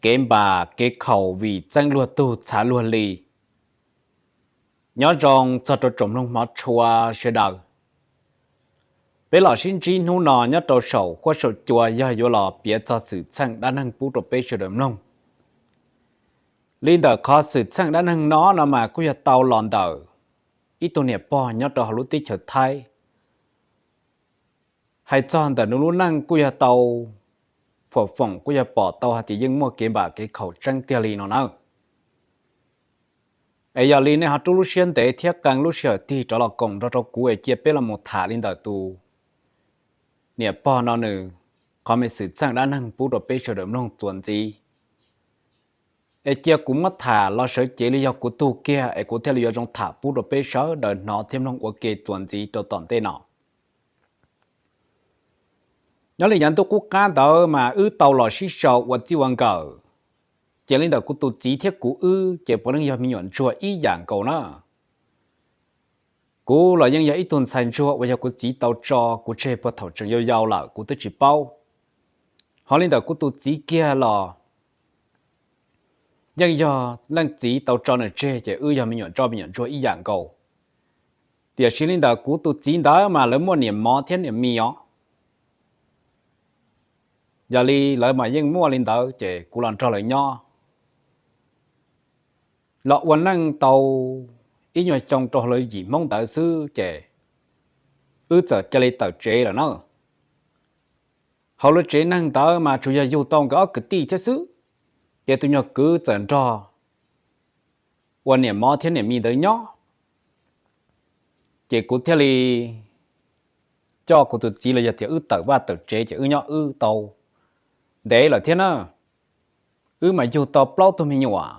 kev npam kev khaum vim txeeb luag tug txhav luag li. Nyob zoo txog rau tsoom mloog hmov tshua sawv daws. Peb los sib ntsib hnub no nyob rau saum huab saum cua yog yuav los piav txog xwm txheej dab neeg pub rau peb sawv daws mloog. Li ntawm qhov xwm txheej dab neeg no no mas kuj yog tau los ntawm ib tug niam pog nyob rau hauv lub teb chaws Thaib. Hais txog ntawm nws lub neej kuj yog tau foom foom kuj yog pom tau hais tias yeej muaj kev npam kev khaum tseeb tiag li no na. Es yog li nej ho rub lub siab ntev thiab qee lub sij hawm tig rov los koom nrog rau kuv es cia peb los mus tham li ntawm tus niam pog no nws qhov me xwm txheej dab neeg pub rau peb sawv daws mloog txuas ntxiv. Es cia kuv muab tham los sawv cev li yog kuv tug kiag es kuv thiaj li yuav zoo tham pub rau peb sawv daws hnov thiab mloog ua ke txuas ntxiv rau tom ntej no. Nyob li yav ntuj qub qab ntawd mas wb tau los sib sau ua txij ua nkawm. Ces li ntawm kuv tus txiv thiab kuv wb ces puav leej yog me nyuam ntsuag ib yam nkaus na. Kuv los yeej yog ib tug ntxhais ntsuag uas yog kuv txiv tau tso kuv tseg puag thaum tseem yau yau lawm kuv twb tsis paub. Ho li ntawm kuv tus txiv kiag los yeej yog leej txiv tau tso nws tseg ces wb yog me nyuam ntsoj me nyuam ntsuag ib yam nkaus. Tiam sis li ntawm kuv tus txiv ntawd mas lawv muaj niam mov thiab niam mis os. Yog li lawv mas yeej muaj li ntawd ces kuv los nrog lawv nyob los ua neej tau ib nyuag xyoo rau lawv yim Hmoob ntawd xwb ces wb txawm cia li tawm tsev lawm na. Hauv lawv tsev neeg ntawd mas tsuas yog yug tau nkawd ob kwv tij thiab xwb, ces tus nyuag kwv txawm nrog ua niam mov thiab niam mis ntawd nyob. Ces kuv thiaj li coj kuv tus txiv los yog tias wb tawm vaj tawm tsev ces wb nyob wb tau ntev lawm thiab na. Wb mas yug tau plaub tug me nyuam,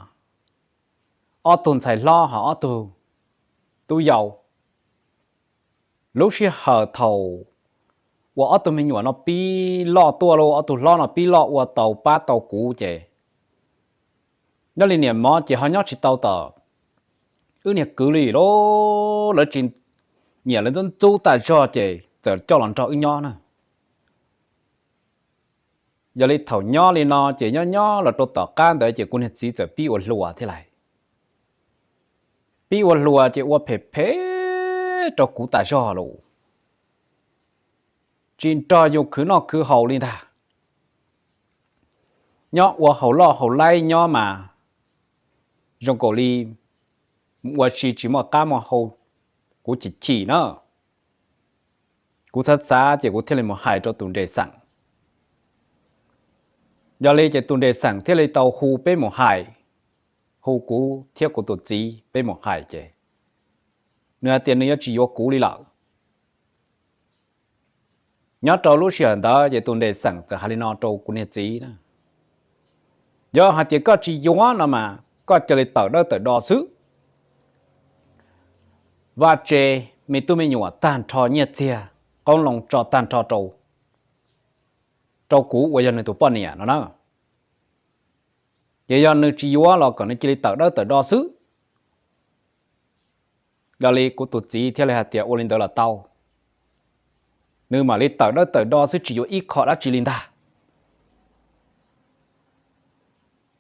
ob tug ntxhais hlob ho ob tug tub yau. Lub sij hawm thaum uas ob tug me nyuam no pib loj tuaj lauj, ob tug hlob no pib loj ua tau pab tau kuv ces nyob li niam mov ces ho nyob tsis tau tom wb niag kwv li lauj, lawv tsis nyiam, lawv ntxub ntxub tag zog ces txawm coj los nrog wb nyob na. Yog li thaum nyob li no ces nyob nyob los rau tom qab ntawd ces kuv niag txiv txawm pib ua hluas thiab lauj. Pib ua hluas ces ua phem phem rau kuv tas zog lauj. Tsis nrog yus khwv noj khwv haus li ntag. Nyob ua haus loj haus laib nyob mas zoo nkaus li ua si tsis muaj qab muaj hau, kuv chim chim na. Kuv xav xav ces kuv thiaj li mus hais rau tus nres xeem. Yog li ces tus nres xeem thiaj li tau hu peb mus hais, hu kuv thiab kuv tus txiv peb mus hais ces nws hais tias nws yuav tsis yuav kuv li lawm. Nyob rau lub sij hawm ntawd ces tus nres xeem txawm hais li no rau kuv niag txiv na, yog hais tias koj tsis yuav no mas koj cia li tawm dawb tawm do xwb. Vaj tse, me tub me nyuam tag nrho, nyiaj txiag qoob loo tso tag nrho rau, rau kuv uas yog nws tus poj niam no na. Ces yog nws tsis yuav los kom nws cia li tawm dawb tawm do xwb. Yog li kuv tus txiv thiaj li hais tias ua li ntawd los tau, nws mam li tawm dawb tawm do xwb tsis yuav ib qho dab tsi li ntag.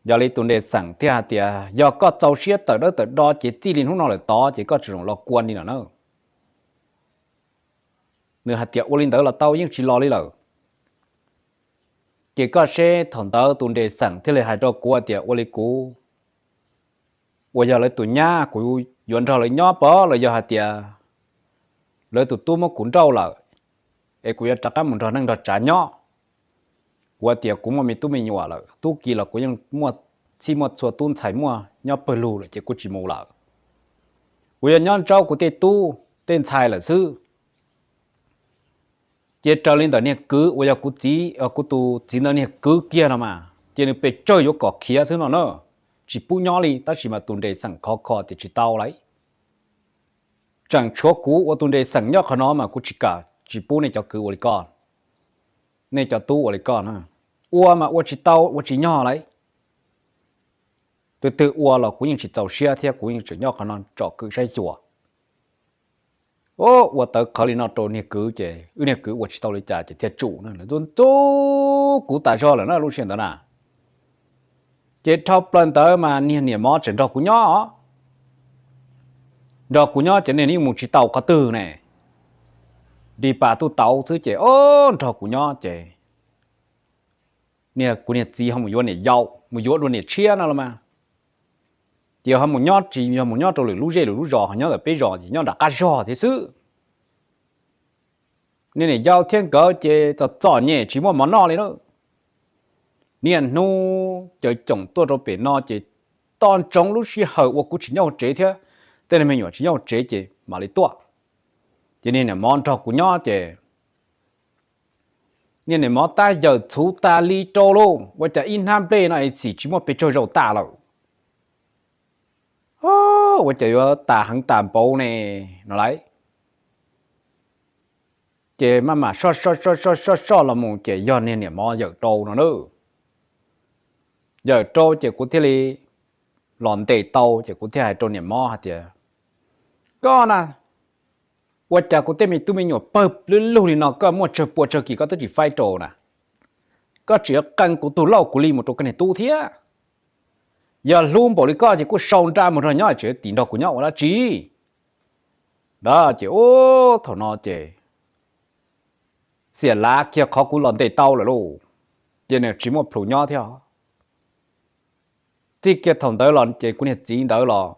Yog li tus nres xeem thiaj hais tias yog koj txaus siab tawm dawb tawm do ces txij li hnub no lawm tod ces koj tsis txhob los kua li no na. Nws hais tias ua li ntawd los tau, yeej tsis los li lawm. Ces koj seb thaum ntawd tus nres xeem thiaj li hais rau kuv tias ua li kuv uas yog lawv tus nyab kuv yuav nrog lawv nyob pov los yog hais tias lawv tus tub muab kuv nrauj lawm es kuv yuav rov qab mus nrog neej nrog tsav nyob. Kuv tias kuv muaj me tub me nyuam lawm, tub ki los kuv yeej muaj txhij muaj txhua, tub ntxhais muaj nyob pawg lug lawm ces kuv tsis mus lawm. Kuv yuav nyob ntsaub kuv tej tub tej ntxhais lawm xwb. Ces raws li ntawm niag kwv uas yog kuv txiv, kuv tus txiv ntawd niag kwv kiag no mas ces nws pes tsawg yuav kom khiav xwb no na, tsis pub nyob li. Tab sis mas tus nres xeem khov kho tias tsis tau lawm, tseem tshuav kuv ua tus nres xeem nyob qhov no mas kuv tsis kam, tsis pub nej cov kwv ua li koj, nej cov tub ua li koj na. Ua mas ua tsis tau, ua tsis nyog lawm. Twb twg ua los kuv yeej tsis txaus siab thiab kuv yeej tseem nyob qhov no tsom kwm saib xyuas. Ua tawv qhawv li no rau niag kwv ces wb niag kwv ua tsis tau li cas ces thiaj tsum na, ntxub ntxub kuv tas zog lawm na lub sij hawm ntawd na. Ces dhau plaws ntawd mas niag niam mov tseem nrog kuv nyob, nrog kuv nyob ces niag yeej mus tsis tau qhov twg ne, nrig pas tuj tauv xwb ces nrog kuv nyob ces niag kuv niag txiv ho mus yuav niam yau, mus yuav dua niam tshiab no los mas, ces ho mus nyob tsis yog mus nyob rau lwm lub zej lwm lub zos, ho nyob ntawm peb zos ces nyob nram qab zog thiab xwb. Niag niam yau thiab nkawd ces txom txom nyem tsis muaj mov noj li na. Niaj hnub caws coom tuaj rau pem no ces toj ntsoov lub sij hawm uas kuv tsis nyob hauv tsev thiab tej me nyuam tsis nyob hauv tsev ces mam li tuaj. Ces niag niam mov nrog kuv nyob ces niag niam mov tab yawm txhuv tas li rau lauj, ua cas ib hnab nplej no es xim tsis muaj pes tsawg zaus tas lawm. Ua cas yuav tas heev tas npaum ne no lauj. Ces maj mam soj soj soj soj soj los mus ces yog niag niam mov yawm rau no na. Yawm rau ces kuv thiaj li los ntes tau ces kuv thiaj hais rau niam mov hais tias, koj na, ua cas kuv tej me tub me nyuam pawg lug li no koj muaj tsawg pua tsawg kis koj twb tsis faib rau na. Koj tseem yuav qee kuv tug lauj kuv li mus rau koj niag tub thiab. Yog hlub npaum li koj ces kuj sau nra mus nrog nyob, tseem tim nrog kuv nyob ua dab tsi? Ces ub, thaum no ces xiam lav kiag qhov kuv los ntes tau lawm lauj, ces nws tsis muaj plhus nyob thiab. Txij kiag thaum ntawd los ces kuv niag txiv ntawd los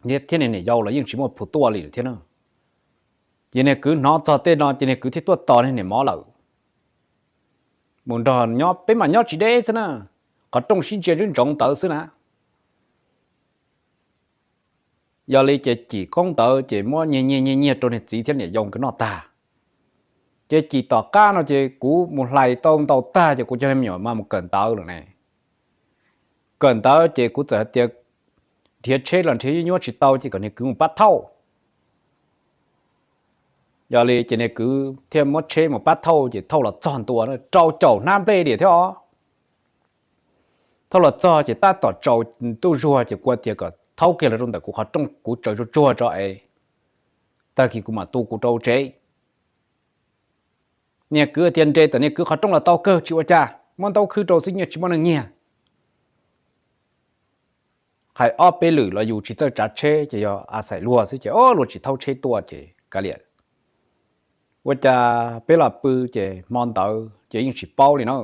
thiab niag niam yau los yeej tsis muaj plhus tuaj li lawm thiab na. Ces niag kwv hnov txog tej no ces niag kwv thiaj tuaj tos niag niam mov lawm, mus nrog nyob, peb mam nyob tsis deb xwb na, qhov rooj sib ntsia ntsoov ntawd xwb na. Yog li ces cim koob ntawd ces muab nyiag nyiag nyiag nyiag rau niag txiv thiab niam yau nkawd noj tag. Ces cim tom qab no ces kuv mus hlais tau ntau tag ces kuv coj me nyuam mas mus kawm ntawv lawm ne. Kawm ntawv ces kuv txawm hais tias nrhiav tsheb los nrhiav nyuab nyuab tsis tau ces kom niag kwv mus pab thauj. Yog li ces niag kwv thiaj muab tsheb mus pab thauj ces thauj los txog ntua rau caum hnab nplej diam thiab os. Thauj los txog ces tab tom tsaus ntuj zuag ces kuv tias kom thaub kiag los rau ntawm kuv qhov rooj, kuv tsaws tsuag tsuag tso es tag kis kuv mam tu kuv rau tsev. Niag kwv tias nres tom niag kwv qhov rooj los tau kawg tsis ua cas, muab ntaub khwb rau xwb yeej tsis muaj neeg nyiag. Hais ob peb lwm los yus tsis txawj tsav tsheb ces yog a xais luag xwb ces o luag tsis thaub tsheb tuaj ces kav liam. Ua cas peb los pw ces hmo ntawd ces yeej tsis paub li na.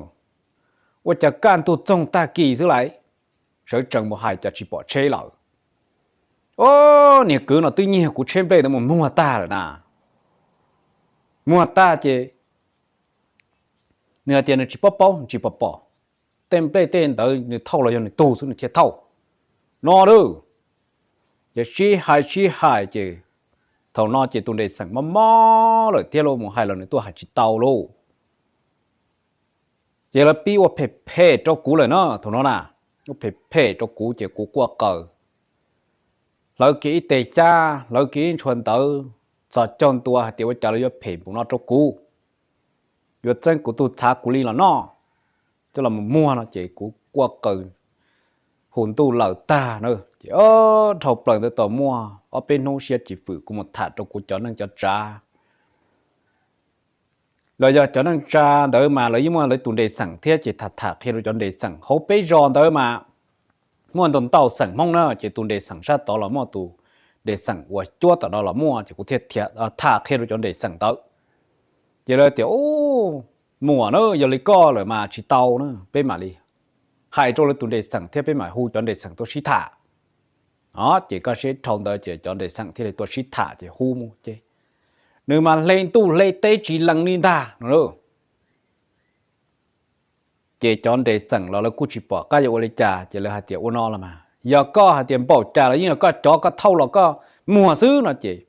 Ua cas kaj ntug txoog tag kis xwb lauj, sawv tsees mus hais cas tsis pom tsheb lawm. O, niag kwv no twb nyiag kuv tsheb nplej ntawd mus muag tag lawm na. Muag tag ces nws hais tias nws tsis paub paub tsis pom pom, tej nplej tej ntawd nws thauj los yog nws tug xwb nws thiaj thauj no lauj. Ces sib hais sib hais ces thaum no ces tus nres xeem mob mob lawm thiab lauj, mus hais los nws tuaj hais tsis tau lauj. Ces lawv pib ua phem phem rau kuv lawm na thaum no na, ua phem phem rau kuv ces kuv quaj qaws. Hlawv kiag ib teg xyab, hlawv kiag ib ntshua ntawv, txog caug ntua hais tias ua cas lawv yuav phem npaum no rau kuv, yuav txeeb kuv tug txhav kuv li los noj, coj los mus muag no ces kuv quaj qaws hu ntuj lawm tag na. Ces dhau plaws ntawd tau muaj ob peb hnub siab tsis fwm kuv mus tham rau kuv cov neej cov tsav los yog cov neej tsa ntawd mas lawv yeej muaj lawv tus nres xeem thiab ces tham tham qhia rau cov nres xeem hauv peb zos ntawd mas muaj ntau ntau xeem Hmoob na, ces tus nres xeem sab tod los muaj tus nres xeem uas cuab tom no los muaj, ces kuv thiaj tham qhia rau cov nres xeem ntawd. Ces lawv tias, u, muam na, yog li koj lawm mas tsis tau na, peb mam li hais rau lawv tus nres xeem thiab peb mam hu cov nres xeem tuaj sib tham. O, ces koj seb dhau ntawd ces cov nres xeem thiaj li tuaj sib tham ces hu mus ces nws mas hle ntuj hle teb tsis lees li ntag no. Ces cov nres xeem los lawv kuj tsis pom qab yuav ua li cas ces lawv hais tias ua no los mas yog koj hais tias npaum cas los yeej yog koj cov, koj thauj los koj muag xwb no ces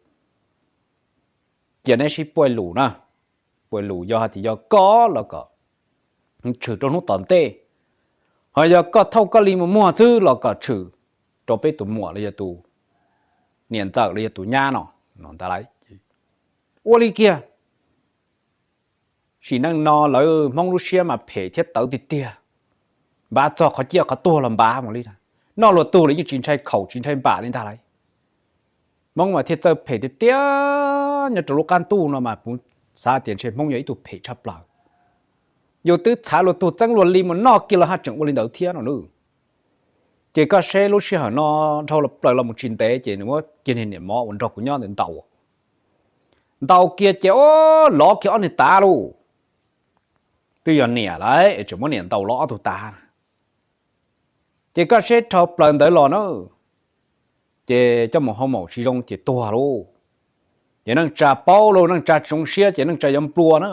cia neb sib puaj lus na. Puaj lus yog hais tias yog koj los kom tshwm rau hnub tom ntej, ho yog koj thauj koj li mus muag xwb los kom tshwm rau peb tus muam los yog tus niam ntxawm los yog tus nyab no. Ua li kiag, sim neej no lawv Hmoob lub siab mas phem thiab tawv tiag tiag, npav txog qhov ciaj qhov tuag los npav mus li. Noj luag tug los yeej tsis ntshai khaum tsis ntshai npam li ntag lauj. Hmoob mas thiaj txawj phem tiag tiag. Nyob rau lub qab ntuj no mas kuv xav tias ntshe Hmoob yog ib tug phem tshaj plaws. Yus twb txhav luag tug txeeb luag li mus noj kiag los haj tseem ua li ntawd thiab no nawb. Ces koj seb lub sij hawm no dhau plaws los mus tsis ntev ces nws muab kiag niag niam mov uas nrog kuv nyob ntawd ntaus. Ntaus kiag ces ob lov kiag ob niag tav lauj. Twb yog niam lawm es tseem muab niam ntaus lov ob tug tav. Ces koj seb dhau plaws ntawd los na, ces coj mus hau maum tsis zoo ces tuag lauj. Ces neej tsa paub lauj, neej tsa tsis zoo siab ces neej tsa yuav nplua na.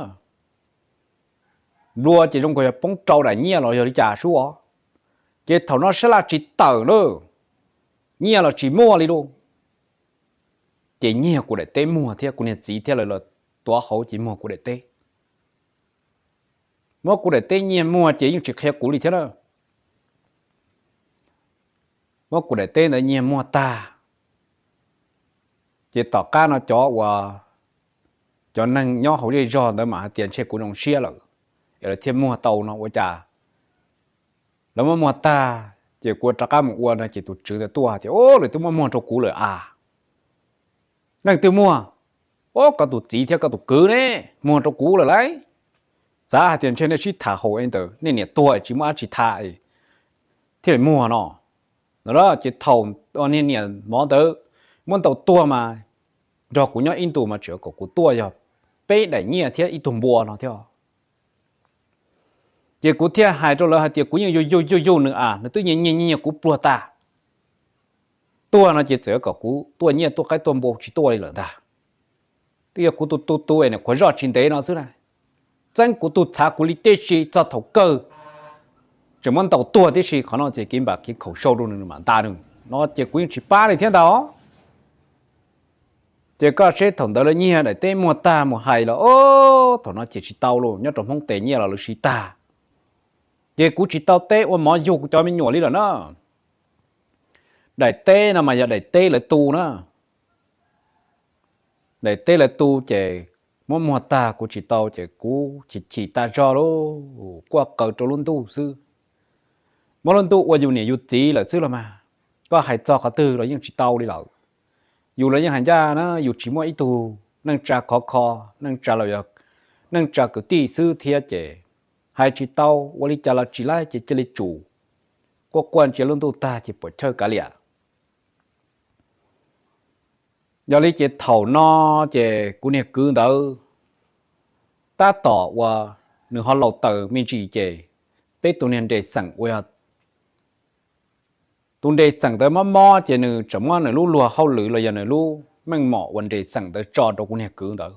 Nplua ces zoo nkaus yog poob rau daim nyiaj los yog li cas sub os. Ces thaum no sab laj tsis tawm na, nyiaj los tsis muaj li lauj. Ces nyiag kuv daim teb muag thiab kuv niag txiv thiab lawv los tuav hauv ces muag kuv daim teb. Muab kuv daim teb nyiag muag ces yeej tsis qhia kuv li thiab na. Muab kuv daim teb ntawd nyiag muag tag, ces tom qab no cov uas, cov neeg nyob hauv zej zog ntawd mam hais tias ntshe kuv zoo siab lawm es lawv thiaj muag tau no ua cas. Lawv muab muag tag, ces kuv rov qab mus ua no ces tus tswv ntawd tuaj hais tias, Ub, lawv twb muab muag rau kuv lawm a. Leej twg muag? Ub, koj tus txiv thiab koj tus kwv ne, muag rau kuv lawm lauj. Xav hais tias ntshe nej sib tham haum es ntawd nej niam tuag tsis muaj dab tsi tham thiaj li muag no. No ces thaum niag niam mov ntawd muab ntaus tuag mas nrog kuv nyob ib ntus mas tseem kom kuv tuaj yog peb daim nyiaj thiab ib tug npua no thiab. Ces kuv thiaj hais rau lawv hais tias kuv yeej yug yug yug yug nws a, nws twb nyiag nyiag nyiag kuv pluag tag. Tuag no ces txawm kom kuv tuaj nyiaj tuaj qaib tuaj npua tsis tuaj li lawm ntag. Twb yog kuv tus tu tu es nws qhuav zoj tsis ntev no xwb na. Txeeb kuv tus txhav kuv li tib si txog thaum kawg tseem muab ntaus tuag tib si, qhov no ces kev npam kev khaum sau rau nws mam nta nws no ces kuv yeej tsis pab li thiab ntag. Ces koj seb thaum ntawd lawv nyiag daim teb muag tag mus hais los, o, thaum no ces tsis tau lauj, nyob rau Hmoob tes nyiaj los lawv siv tag. Ces kuv tsis tau teb ua mov yug kuv cov me nyuam li lawm na. Daim teb no mas yog daim teb lawv tu na. Daim teb lawv tu ces muab muag tag kuv tsis tau ces kuv chim chim tas zog lauj, quaj qw rau lub ntuj xwb. Muab lub ntuj ua yus niam yus txiv lawm xwb los mas, koj hais txog qhov twg los yeej tsis tau li lawm. Yus los yeej hais ncaj na, yus tsis muaj ib tug neej tsa khov kho, neej tsa los yog neej tsa kwv tij xwb thiab ces hais tsis tau, ua li cas los tsis laib ces cia li tsum. Quaj quaj ntsia lub ntuj tag ces puas chawj kav liam. Yog li ces thaum no ces kuv niag kwv ntawd tab tom uas nws ho laus taws me ntsis ces peb tus niag nres xeem uas yog tus nres xeem ntawd mob mob ces nws tseem muab nws lub luag hauj lwm los yog nws lub meej mom uas nres xeem ntawd tso rau kuv niag kwv ntawd.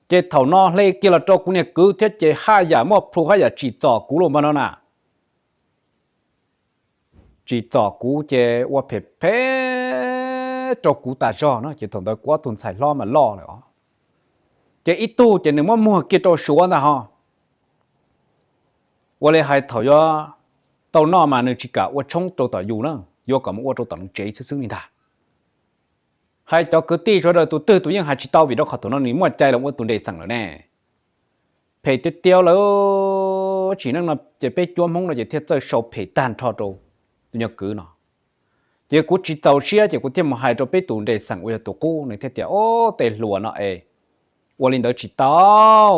Ces thaum no hle kiag los rau kuv niag kwv thiab ces haj yam muaj plhu haj yam tsim txom kuv los npag no na. Tsim txom kuv ces ua phem phem rau kuv tas zog na, ces thaum ntawd kuv ob tug ntxhais hlob mas loj lawm os. Ces ib tug ces nws muab muag kiag rau Suav ntag ho. Ua li hais thaum yuav tau noj mas nws tsis kam ua tshoob rau tom yus na, yuav kom mus ua rau tom nws tsev xwb xwb li ntag. Hais cov kwv tij sawv daws tus twg tus yeej hais tsis tau vim rau qhov thaum no nws muaj cai los ua tus nres xeem lawm ne. Phem tiag tiag lawm. Tsim neej no ces peb cuab Hmoob no ces thiaj txawj sau phem tag nrho rau tus nyuag kwv no. Ces kuv tsis txaus siab ces kuv thiaj mus hais rau peb tus nres xeem uas yog tus qub, nws thiaj tias, Ob, tej hluas no es ua li ntawd tsis tau.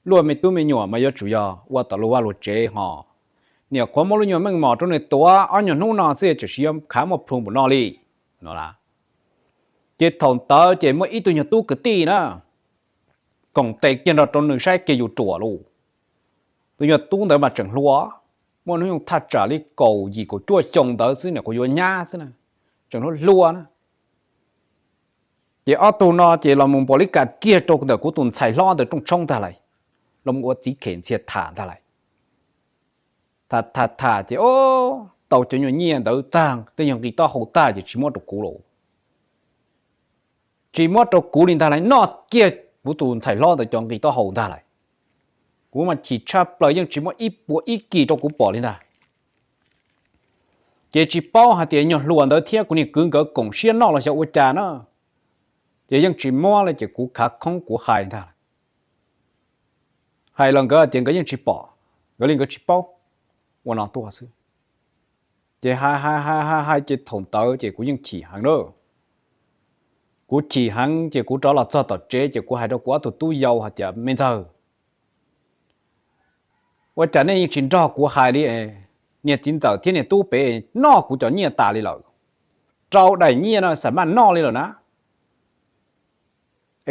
Luaj me tub me nyuam mas yuav tsum yog ua tom luag vaj luag tsev ho. Niam qhuav muab lub nyuag meej mom rau nws tuav ob nyuag hnub no xwb tam sim yuav khav muaj plhu npaum no li no. Ces thaum ntawd ces muaj ib tug nyuag tub kwv tij na, koom tes kiag nrog rau nws saib kiag yus ruam lauj. Tus nyuag tub ntawd mas tseem hluas, muaj hnub nyoog thaj tsam li kaum yim kaum cuaj xyoo ntawd xwb, nws kuj yuav nyab xwb na, tseem hluas hluas na. Ces ob tug no ces los mus npaum li kas kiag rau ntawm kuv tus ntxhais hlob ntawd rooj tshoob ntag lais, los mus ua txiv khem ntxhias tham ntag lais. Tham tham tham ces, o, tau cov nyuag nyiaj ntawd tag tej nyuag nqi taub hau tag ces tsis muab rau kuv lawm. Tsis muab rau kuv li ntag lais, noj kiag kuv tus ntxhais hlob ntawd cov nqi taub hau ntag lais. Kuv mas chim tshaj plaws, yeej tsis muab ib puas ib kis rau kuv pom li ntag. Ces tsis paub hais tias nyuag hluas ntawd thiab kuv niag kwv nkawd koom siab noj los xyov ua cas na, ces yeej tsis muab li ces kuv khav khoob kuv hais ntag. Hais los nkawd hais tias nkawd yeej tsis pom, nkawd li nkawd tsis paub, ua no tuaj xwb. Ces hais hais hais hais hais ces thaum ntawd ces kuv yeej chim heev na. Kuv chim heev ces kuv rov los txog tom tsev ces kuv hais rau kuv ob tug tub yau hais tias, Me ntxawg, ua cas nej yeej tsis nrog kuv hais li es? niag txiv ntxawm thiab niag tub pem noj kuv cov nyiaj tas li lawm. Rau daim nyiaj no xam maj noj li lawm na.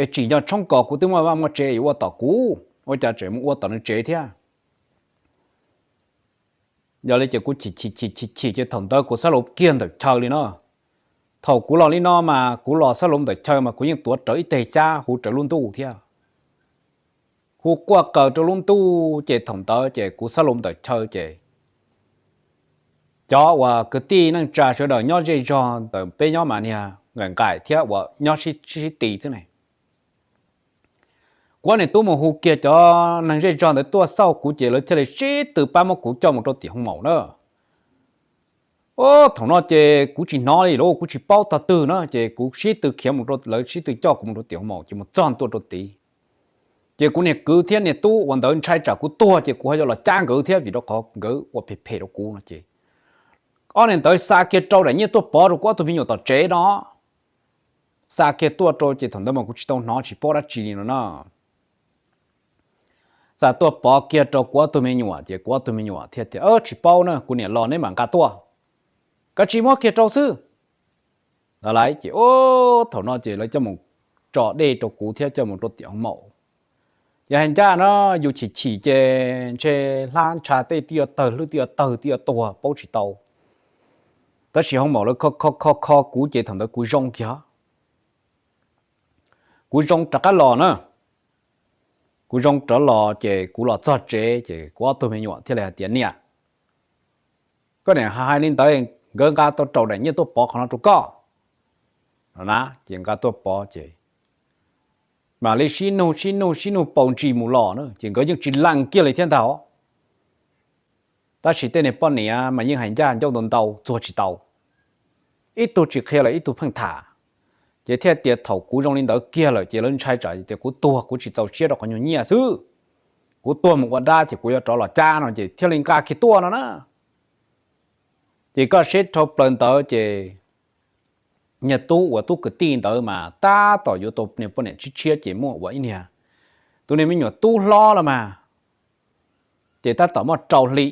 Es tsim nyog tshoob kos kuv twb muaj vaj muaj tsev yuav ua tom kuv, ua cas tseem mus ua tom nws tsev thiab. Yog li ces kuv chim chim chim chim chim ces thaum ntawd kuv xab laus kiag ntawm chaw li no. Thaum kuv los li no mas kuv los xab laus ntawm chaw mas kuv yeej tuav rawv ib teg xyab hu rawv lub ntuj thiab. Hu quaj qaws rau lub ntuj ces thaum ntawd ces kuv xab laus ntawm chaw ces cov uas kwv tij neej tsa sawv daws nyob zej zog ntawm peb nyob mas niag nqaim nqaim thiab uas nyob sib sib ti xwb ne. Kuv ob niam tub mus hu kiag cov neeg zej zog ntawd tuaj xauj kuv ces lawv thiaj li sib tw pab muab kuv coj mus rau tim hoo maum na. Thaum no ces kuv tsis hnov li lauj, kuv tsis paub tog twg na ces kuv sib tw khiav mus rau, lawv sib tw coj kuv mus rau tim hoo maum ces mus txog ntua rau tid. Ces kuv niag kwv thiab niag tub uas ntawd ntshai tsam kuv tuag ces kuv ho yuav los cab nkawd thiab vim rau qhov nkawd ua phem phem rau kuv no ces ob niag ntawd xa kiag rau daim nyiaj tuaj pov rau kuv ob tug me nyuam tom tsev no. Xa kiag tuaj rau ces thaum ntawd mas kuv tsis tau hnov tsis paub dab tsi li no na. Xa tuaj pov kiag rau kuv ob tug me nyuam ces kuv ob tug me nyuam thiaj tias, Tsis paub na, kuv niam los neb mam nqa tuaj, kav tsij muab kiag rau xwb. Lawv ces thaum no ces lawv coj mus tso dej rau kuv thiab coj mus rau tim hoo maum. Ces hais ncaj no yus chim chim ces ntshe hlab ntsha tej twb yuav tawg, hlwb twb yuav tawg twb yuav tuag paub tsis tau. Tab sis hoo maum lawv kho kho kho kho kuv ces thaum ntawd kuv zoo kiag. Kuv zoo rov qab los na. Kuv zoo rov los ces kuv los txog tsev ces kuv ob tug me nyuam thiaj li hais tias, Niam, koj niam hais li ntawd, nkawd nqa tau rau daim nyiaj tuaj pov qhov no rau koj no na. Ces nqa tuaj pov ces mam li sib nug sib nug sib nug paus ntsis mus los na ces nkawd yeej tsis lees kiag li thiab ntag os. Tab sis tej niag poj niam mas yeej hais ncaj ncauj ntau ntau txuag tsis tau. Ib tug tsis qhia lawm ib tug pheej tham. Ces thiaj tias thaum kuv zoo li ntawd kiag lawm ces lawv ntshai tsam tias kuv tuag kuv tsis txaus siab rau qhov nyuag nyiaj xwb. Kuv tuag mus ua dab ces kuv yuav rov los cab no ces thiaj li nqa kiag tuaj no na. Ces koj seb dhau plaws ntawd ces niag tub uas tub kwv tij ntawd mas tab tom yuav tau niag poj niam tshiab tshiab ces muaj ua ib niag, tus niag me nyuam tub hlob los mas ces tab tom muaj rau hli.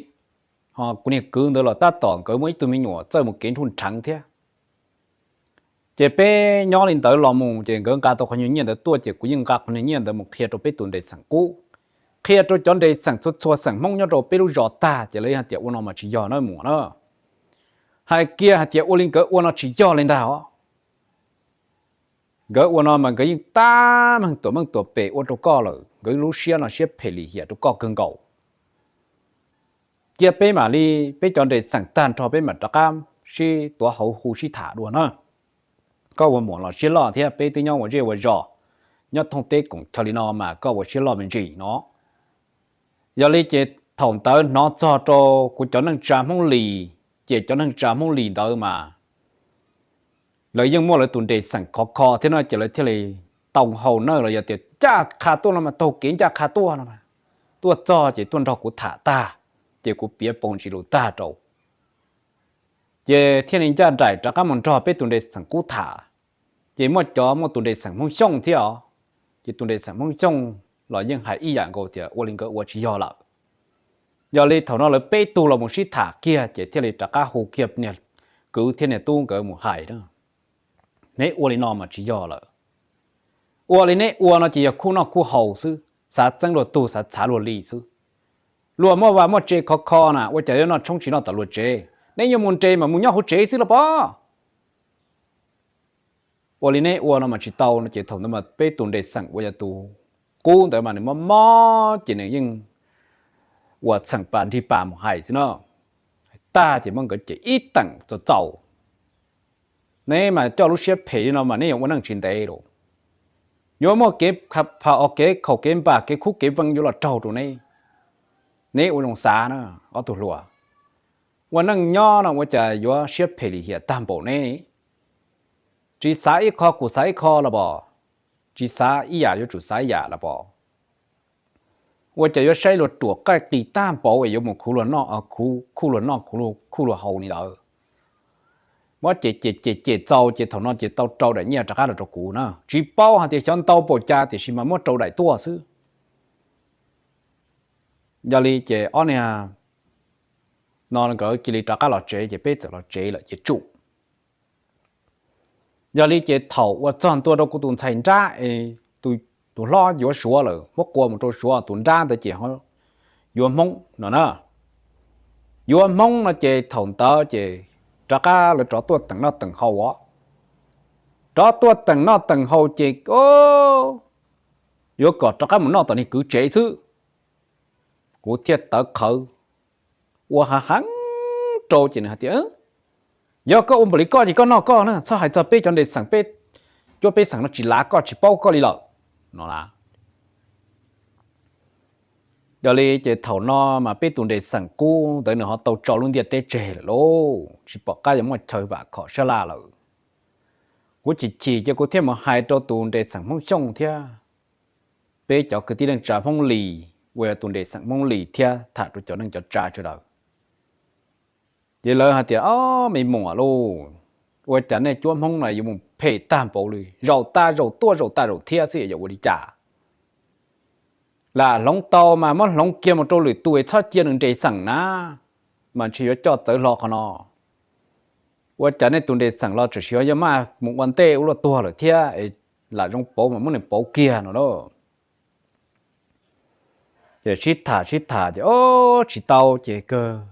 Ho kuv niag kwv ntawd los tab tom nkawd muaj ib tug me nyuam txawj mus kev nruj nrheev thiab. Ces peb nyob li ntawd los mus ces nkawd nqa tau qhov nyuag nyiaj ntawd tuaj ces kuv yeej nqa qhov nyuag nyiaj ntawd mus qhia rau peb tus nres xeem qub, qhia rau cov nres xeem txhua txhua xeem Hmoob nyob rau peb lub zos tag ces lawv hais tias ua no mas tsis yog na muam na. Hais kiag hais tias ua li nkawd ua no tsis yog li ntag os. Nkawd ua no mas nkawd yeej tab meeg tuam meej tuam pem ua rau koj lawm, nkawd lub siab no siab phem lim hiam rau koj kawg nkaus. Cia peb mam li peb cov nres xeem tag nrho peb mam rov qab sib tuav hauv hu sib tham dua na. Koj ua muam los siab loj thiab peb twb nyob ua zej ua zos, nyob thooj teb koom chaw li no mas koj ua siab loj me ntsis no. Yog li ces thaum ntawd hnov txog rau kuv cov neej tsa Hmoob Lis, ces cov neej tsa Hmoob Lis ntawd mas lawv yeej muaj lawv tus nres xeem khov kho thiab no ces lawv thiaj li tau hau na los yog tias ncaj qha tuaj no mas taug kev ncaj qha tuaj no mas, tuaj txog ces tuaj nrog kuv tham tag, ces kuv piav paus ntsis lus tag rau ces thiaj li ncaj nraim rov qab mus nrog peb tus nres xeem qub tham. Ces muaj cov muaj tus nres xeem Hmoob Xyooj thiab os, ces tus nres xeem Hmoob Xyooj los yeej hais ib yam nkaus tias ua li nkawd ua tsis yog lawm. Yog li thaum no lawv peb tug los mus sib tham kiag ces thiaj li rov qab hu kiag niag kwv thiab niag tub nkawd mus hais na, neb ua li no mas tsis yog lawm. Ua li neb ua no ces yog khuj noj khuj haus xwb, xav txeeb luag tug xav txhav luag li xwb. Luag muaj vaj muaj tsev khov kho na ua cas yuav noj tshoob tsis noj tom luag tsev, neb yuav mus nres mas mus nyob hauv tsev xwb los pob. Ua li neb ua no mas tsis tau no ces thaum ntawd mas peb tus nres xeem uas yog tus qub ntawd mas nws mob mob ces nws yeej ua txheem pas nrig pas mus hais xwb no. Tag ces muab nkawd cem ib teem txaus txaus. Neb mas coj lub siab phem li no mas neb yuav ua neej tsis ntev lawm. Yuav muaj kev pha os kev khaum kev npam kev khub kev vees yuav los raug rau neb. Neb ua zoo xav na, ob tug hluas. Ua neej nyob no ua cas yuav siab phem lim hiam tag npaum neb? Tsis xav ib qho kuv xav ib qho los pom, tsis xav ib yam yuav tsum xav ib yam los pom. Ua cas yuav saib luag ruam qaij qis tag npaum es yuav mus khuv luag noj, khuv luag noj, khuv luag haus li ntawd. Muab cem cem cem cem txaus ces thaum no ces tau rau daim nyiaj rov qab los rau kuv na, tsis paub hais tias xyov ntau npaum cas tiam sis mas muab rau daim tuaj xwb. Yog li ces ob niag no nkawd cia li rov qab los tsev ces peb txawm los tsev lawm ces tsum. Yog li ces thaum uas txog ntua rau kuv tus ntxhais nrab es tus hlob yuav suav lawm, muab qua mus rau suav, tus nrab ntawd ces yuav hmoob no na. Yuav hmoob no ces thaum ntawd ces rov qab lawv rov tuaj teem noj teem haus os. Rov tuaj teem noj teem haus ces yuav kom rov qab mus noj tom niag kwv tsev xwb. Kuv thiaj tawv qhawv, ua hav heev rau ces nws hais tias, yog koj ua npaum li koj ces koj noj koj na, txhob hais txog peb cov nres xeem, peb cuab peb xeem no tsis lav koj, tsis paub koj li lawm no las. Yog li ces thaum no mas peb tus nres xeem qub ntawd nws ho tau tso lub ntiaj teb tseg lawm lauj, tsis pom qab yuav muaj chaw vam khom sab laj lawm. Kuv chim chim ces kuv thiaj mus hais rau tus nres xeem Hmoob Xyooj thiab peb cov kwv tij neej tsa Hmoob Lis uas yog tus nres xeem Hmoob Lis thiab tham rau cov neej cov tsa sawv daws. Ces lawv hais tias, ob me muam lauj, ua cas nej cuab hmoob no yuav mus phem tag npaum li, zaum tas zaum tuaj zaum tas zaum thiab xwb yuav ua li cas? Lam hloov tau mas muab hloov kiag mus rau lwm tus es txhob cia nws nres xeem na, mas ntshe yuav coj txawv hlo qhov no. Ua cas nej tus nres xeem los tseem siv yog maj mus ua ntej ua luaj tuag lawm thiab es lam zoo pauv mas muab nws pauv kiag no lauj. Ces sib tham sib tham ces ob tsis tau ces kawg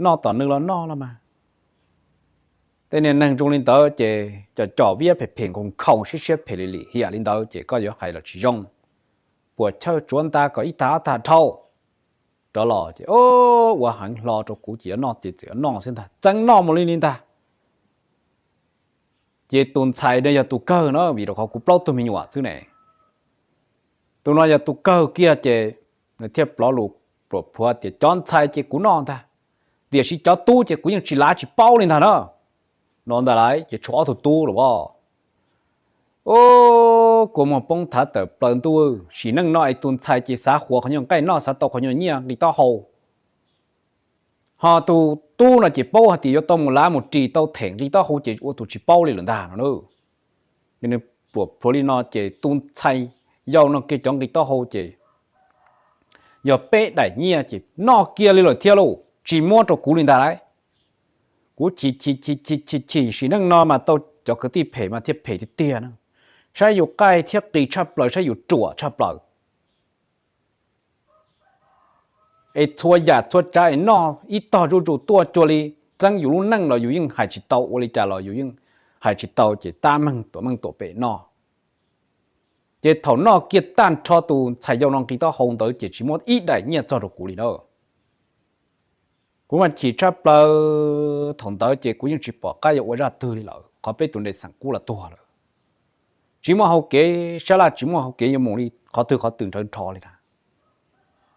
noj tom nws los noj los mas. Tej niag neeg zoo li ntawd ces cov cov viab phem phem nkaus nkhaus siab siab phem li lim hiam li ntawd ces koj yuav hais los tsis zoo. Puas chawj tsuav nta kom ib tag ob tag dhau rov los ces ua heev hlo rau kuv ces yuav noj ces txawm yuav noj xwb ntag, txeev noj mus li li ntag. Ces tus ntxhais no yog tus kawg no vim rau qhov kuv plaub tug me nyuam xwb ne. Tus no yog tus kawg kiag ces nws thiaj plov lus pluam plhuav tias cov ntxhais ces kuv noj ntag, tiam sis cov tub ces kuv yeej tsis lav tsis paub li ntag na. No ntag lauj ces tshuav ob tug tub los as. Ub, kua muag poob thav tawm plaws ntuj, sim neej no es tus ntxhais ces xav huas qhov nyuag nqaij noj, xav tau qhov nyuag nyiaj nqi taub hau, ho tus tub no ces paub hais tias yuav tau mus lav mus ris tau them nqi taub hau ces ua tus tsis paub li lawm ntag no. Nws pluam plhuav li no ces tus ntxhais yau no kiag cov nqi taub hau ces yog peb daim nyiaj ces noj kiag li lawm thiab lauj, tsis muab rau kuv li ntag lauj. Kuv chim chim chim chim chim chim, sim neej no mas tau cov kwv tij phem mas thiaj phem tiag tiag na. Saib yus qaij thiab qis tshaj plaws, saib yus ruam tshaj plaws. Es txhua yam txhua tsav es noj ib tog zuj zus tuaj cuag li txeeb yus lub neej los yus yeej hais tsis tau, ua li cas los yus yeej hais tsis tau ces tab meeg tuam meej tuam pem noj. Ces thaum noj kiag tag nrho tus ntxhais yau no nqi taub hau ntawd ces tsis muab ib daim nyiaj txog rau kuv li na. Kuv mas chim tshaj plaws, thaum ntawd ces kuv yeej tsis pom qab yuav ua zaj twg li lawm, qhov peb tus nres xeem qub los tuag lawm. Tsis muaj hau kev sab laj, tsis muaj hau kev yuav mus li qhov twg qhov twg nrhawv nrho li na.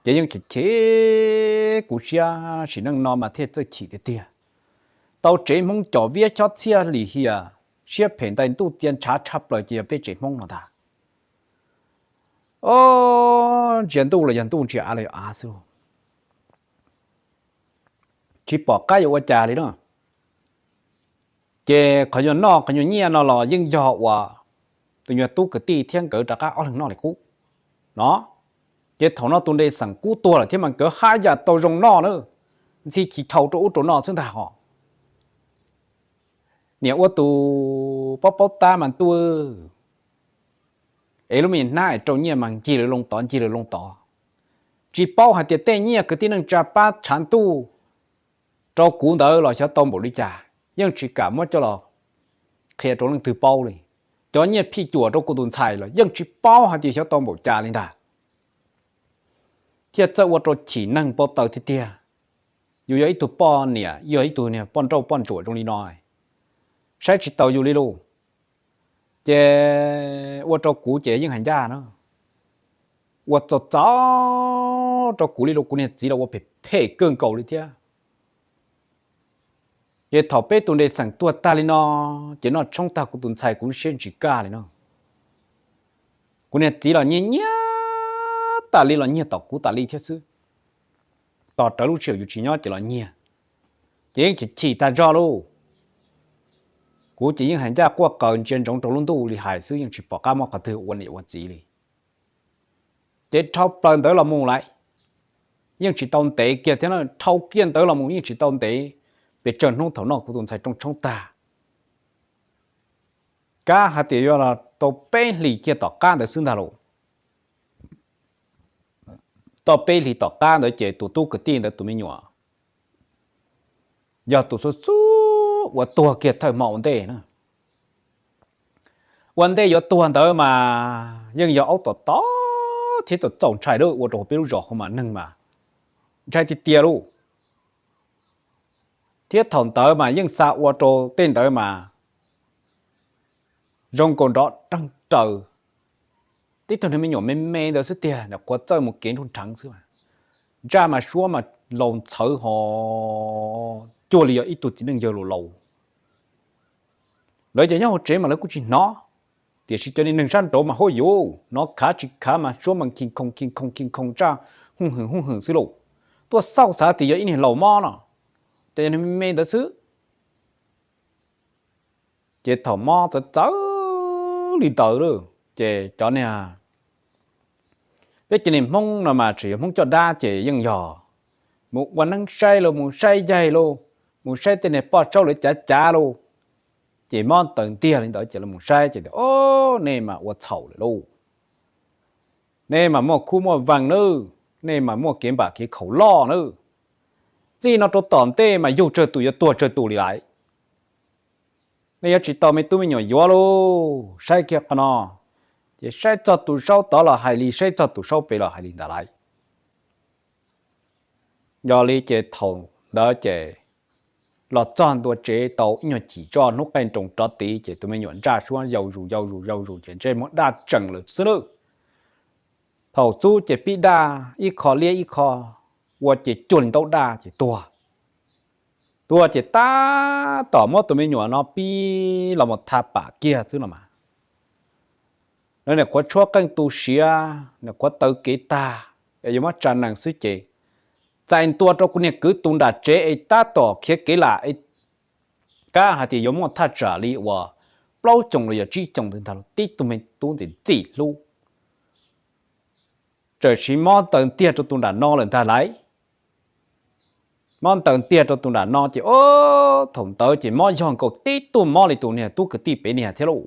Ces yeej chim chim kuv siab, sim neej no mas thiaj txawj chim tiag tiag. Tau tsev Hmoob cov viab xyob txhiaj lim hiam, siab phem ntais ntuj txia ntshav tshaj plaws ces yog peb tsev Hmoob no ntag. Ob, ntsia ntuj los yog ntuj, ntsia av los yog av xwb. Tsis pom qab yuav ua cas li na. Ces qhov nyuag noj qhov nyuag nyiaj no los yeej yog uas tus nyuag tub kwv tij thiab nkawd rov qab ob leeg noj li qub no. Ces thaum no tus nres xeem qub tuag lawm thiab mas nkawd haj yam tau zoo noj na, ntxhi chiv thau rau ub rau no xwb ntag hos. Niam ua tus paub paub tab mas ntuj, es lub me hnab es rau nyiaj mas ncig lawv loo tod ncig lawv loo tod. Tsis paub hais tias tej nyiaj kwv tij neej tsa pab tshav ntuj rau kuv ntawd los xyov tau npaum li cas, yeej tsis kam muab coj los qhia rau leej twg paub li. Cov nyiaj phij cuam rau kuv tus ntxhais los yeej tsis paub hais tias xyov tau npaum cas li ntag. Thiaj txawj ua rau chim neeg npau taws tiag tiag. Yus yog ib tug poj niam, yog ib tug niag poj nrauj poj ntsuam zoo li no, saib tsis taus yus li lauj. Ces ua rau kuv ces yeej hais ncaj na, ua txaus txaus rau kuv li lauj, kuv niag txiv los ua phem phem kawg nkaus li thiab. Ces thaum peb tus nres xeem tuag tag li no, ces noj tshoob tag kuv tus ntxhais kuv lub siab ntsis kaj li no. Kuv niag txiv los nyiag nyiag tas li, los nyiag tom kuv tas li thiab xwb. Tos rawv lub sij hawm yus tsis nyob ces los nyiag, ces yeej chim chim tag zog lauj. Kuv ces yeej hais ncaj quaj qaws ntsia ntsoov rau lub ntuj li hais xwb, yeej tsis pom qab muab qhov twg ua niam ua txiv li. Ces dhau plaws ntawd los mus lawm, yeej tsis tau ntev kiag thiab na, dhau kiag ntawd los mus yeej tsis tau ntev, pes tsawg hnub thaum noj kuv tus ntxhais rooj tshoob tag, kab hais tias yuav los tau peb hlis kiag tom qab ntawd xwb ntag lauj. Tau peb hlis tom qab ntawd ces tus tub kwv tij ntawd tus me nyuam yog tus xub xub uas tuag kiag thawj hmo ua ntej na. Ua ntej yuav tuag ntawd mas yeej yog aub tom tod thiab tau txaus ntshai lawm, ua rau peb lub zos hauv mas neeg mas ntshai tiag tiag lauj. Thiab thaum ntawd mas yeej xa ua rau tej ntawd mas zoo nkaus nrov deeg raws, tib tug niag me nyuam me me ntawd xwb tiag, nyuam qhuav txawj mus kev nruj nrheev xwb, ntsaj mas suab mas laus ntxhawv ho cuag li yog ib tug txiv neej yawg laus laus. Lawv cov nyob hauv tsev mas lawv kuj tsis hnov, tiam sis cov niag neeg sab nraud mas hauj yuv hnov khav tsis khav mas suab mas khi khoo khi khoo khi khoo ntsaj hwj hwm hwj hwm xwb lauj. Tuaj xauj xav tias yog ib niag laus mob no, ces yog niag me me ntawd xwb. Ces thaum mob txawv txawv li ntawd lawm ces cov niag, peb cov niag Hmoob no mas tseem yog Hmoob coj dab ces yeej yog mus ua neeb saib lauj, mus saib yaig lauj, mus saib tej niag poj saub lawv cav cav lauj. Ces mob taws ntiag li ntawd ces lawv mus saib ces tias, Ob, nej mas ua txhaum lawm lauj, nej mas muaj khub muaj vees nawb, nej mas muaj kev npam kev khaum loj nawb. Txij no rau tom ntej mas yug tsawg tus yuav tuag tsawg tus li lawm. Nej yuav tsis tau me tub me nyuam yuav lauj, saib kiag qhov no. Ces saib txog tus saub tod los hais li, saib txog tus saub pem los hais li ntawd lauj. Yog li ces thaum ntawd ces los txog ntua tsev tau ib nyuag chim zoj hnub qaij nroos rov tid ces tus me nyuam ntsaj suab yau zus yau zus yau zus ces ntsej muag daj tsees lawm xwb nawb. Thaum xub ces pib daj ib qho liab ib qho, ua ces cuag li ntaub daj ces tuag. Tuag ces tab tom muab tus me nyuam no pib los mus tha pam kiag xwb no mas, lawv nyuam qhuav tshuab qeej tu siav, nyuam qhuav taw kev tag es yuav muab tsa nees xwb ces txais ntua rau kuv niag kwv tus nram tsev es tab tom khiav kev lam es kab hais tias yuav muaj thaj tsam li uas plaub xyoos los yog tsib xyoos ntawd ntag, tib tug me tub ntxim ntxim hlub, txawm siv mob ntaws ntiag rau tus nram no lawm ntag lauj. Mob ntaws ntiag rau tus nram no ces ob, thaum ntawd ces mob yog nkaus tib tug mob li tus niag tub kwv tij pem niag thiab lauj.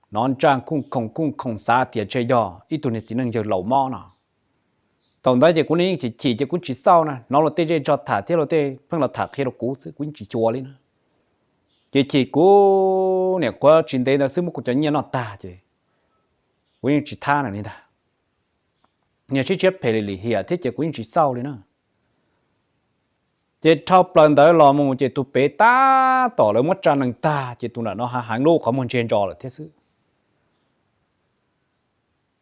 Hnov ntsaj khooj khoom khooj khoom xav tias ntshe yog ib tug niag txiv neej yawg laus mob no. Thaum ntawd ces kuv yeej chim chim ces kuv tsis txauj na, hnov luag tej zej zog tham thiab luag tej pheej los tham qhia rau kuv xwb kuv yeej tsis xyuas li na. Ces chim kuv niam qhuav tsis ntev ntawd xwb muab kuv cov nyiaj noj tag ces kuv yeej tsis thab na li ntag. Niag sib tshiab phem li lim hiam thiab ces kuv yeej tsis txauj li na. Ces dhau plaws ntawd los mus ces tus pem tab tom lawv muab tsa nees tag ces tus nram no hav heev lub qhov muag ntse ntso lawm thiab xwb.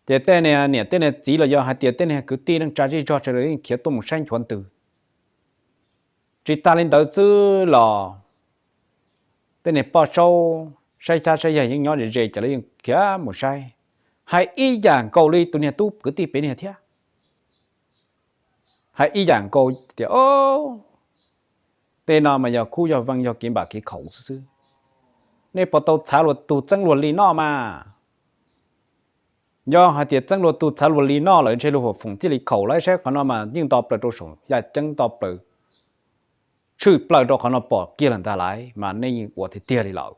Ces tej niam tej niag txiv los yog hais tias tej niag kwv tij neej tsa zej zog sawv daws yeej khiav tuaj mus saib nchuav ntws. Tsis tas li ntawd xwb los tej niag poj saub saib xyab saib yaig yeej nyob ze ze ces lawv yeej khiav mus saib, hais ib yam nkaus li tus niag tub kwv tij pem niag thiab. Hais ib yam nkaus tias, Ob, tej no mas yog khub yog vees yog kev npam kev khaum xwb xwb. Nej puas tau txhav luag tug txeeb luag li noj mas? Yog hais tias txeeb luag tug txhav luag li noj lawm ntshe luag huam foom thiaj li khaum lawm, saib qhov no mas yeej nto plaws rau saum yaj ceeb nto plaws, tshwm plaws rau qhov no pom kiag lawm ntag lauj, mas nej yeej ua tiag tiag li lawm.